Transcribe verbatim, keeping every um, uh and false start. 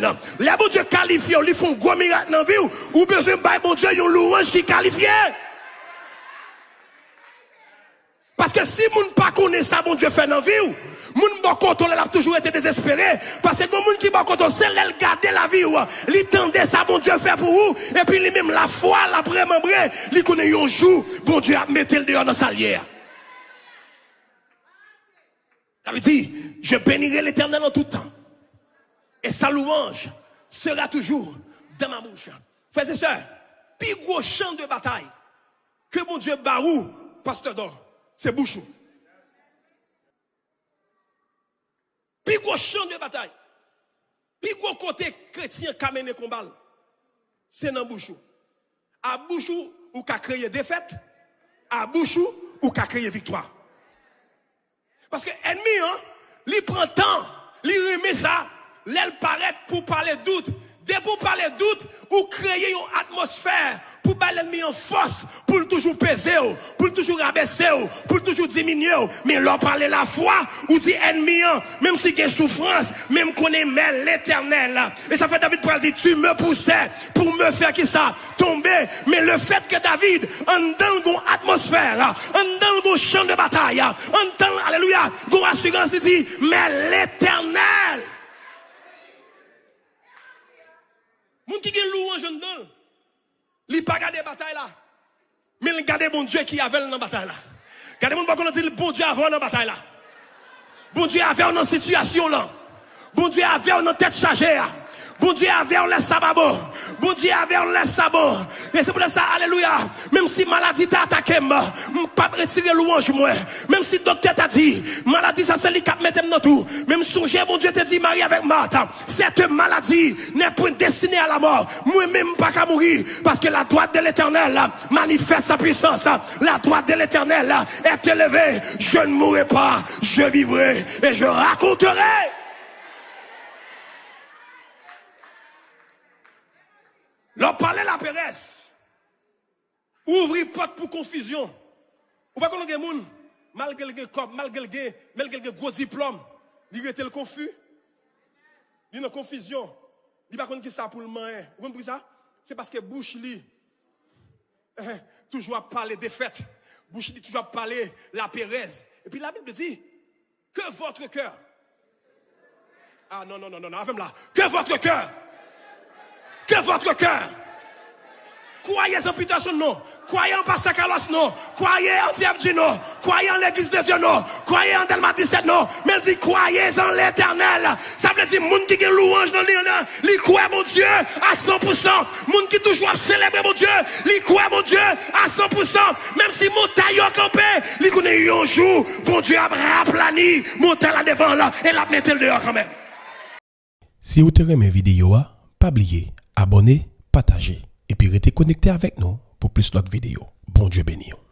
Lè Bondye kalifye w, li fè yon gwo mirak nan vi w, ou bezwen bay Bondye yon lwanj ki kalifye. Paske si moun pa konnen sa Bondye fè nan vi w, moun bò kote w la, l ap toujou rete dezespere. Paske gen moun ki bò kote w, se lè l gade lavi w, li tande sa Bondye fè pou ou, epi li menm lafwa l ap remanbre, li konnen yon jou, Bondye ap mete l deyò nan sa l ye a. David di, je bénirai l'Éternel en tout temps, et sa louange sera toujours dans ma bouche. Frè e sè, pi gwo chan de batay ke Bondye ba ou, pastè Dò, se bouch ou. Pi gwo chan de batay, pi gwo kote kretyen ka mennen konba l, se nan bouch ou. A bouch ou, ou ka kreye defèt, a bouch ou, ou ka kreye viktwa. Paske ènmi an, li pran tan, li renmen sa, lè l parèt pou pale dout. Depi w pale dout, ou kreye yon atmosfè pou bay lènmi an fòs, pou l toujou peze w, pou l toujou rabese w, pou l toujou diminye w. Men lè w pale lafwa, ou di ènmi an, menm si gen soufrans, men m konnen men Letènèl. E sa fè David pral di, tu me poussais pour me faire kisa? Tomber. Men lefètke David, anndan l gon atmosfè, anndan l gon chan de batay, anndan l, alelouya, gon asirans, li di, men Letènèl. Moun ki gen lwanj anndan l, li pa gade batay la, men l gade Bondye ki avè l nan batay la. Gade moun bò kote w, di l, Bondye avè w nan batay la. Bondye avè w nan sitiyasyon w lan. Bondye avè w nan tèt chaje a. Bondye avè w lè sa pa bon. Bondye avè w lè sa bon. E se poutèt sa, alelouya, menm si maladi ta atake m, m p ap retire lwanj mwen. Menm si doktè ta di, maladi sa se li k ap mete m nan twou. Men m sonje Bondye te di Mari avèk Mat, cette maladie n'est point destinée à la mort. Mwen menm m pa ka mouri, paske la droite de l'Éternel manifeste sa puissance. La droite de l'Éternel est élevée. Je ne mourrai pas, je vivrai et je raconterai. Lè w pale laperèz, ou ouvri pòt pou konfizyon. Ou pa konnen gen moun, malgre l gen kòb, malgre l gen, malgre l gen gwo diplòm, li rete l konfi. Li nan konfizyon. Li pa konn kisa pou l manyen. Ou konn poukisa? Se paske bouch li toujou ap pale defèt. Bouch li toujou ap pale laperèz. Epi Labib di, que votre cœur. Ah non, non, non, non, non, avè m la. Que votre cœur. Que votre cœur. Croyez en Peterson, non. Croyez en Pasteur Carlos, non. Croyez en T F G, non. Croyez en l'Église de Dieu, non. Croyez en Delma disèt, non. Men l di, croyez en l'Éternel. Sa vle di, moun ki gen lwanj nan li an, li kwè Bondye a san pou san. Moun ki toujou ap selebre Bondye, li kwè Bondye a san pou san. Menm si montay yo kanpe, li konnen yon jou, Bondye ap raplani montay la devan l e l ap mete l deyò kanmenm. Si w te renmen videyo a, pa bliye abòne, pataje, epi rete konekte avèk nou pou plis lòt videyo. Bondye beni w.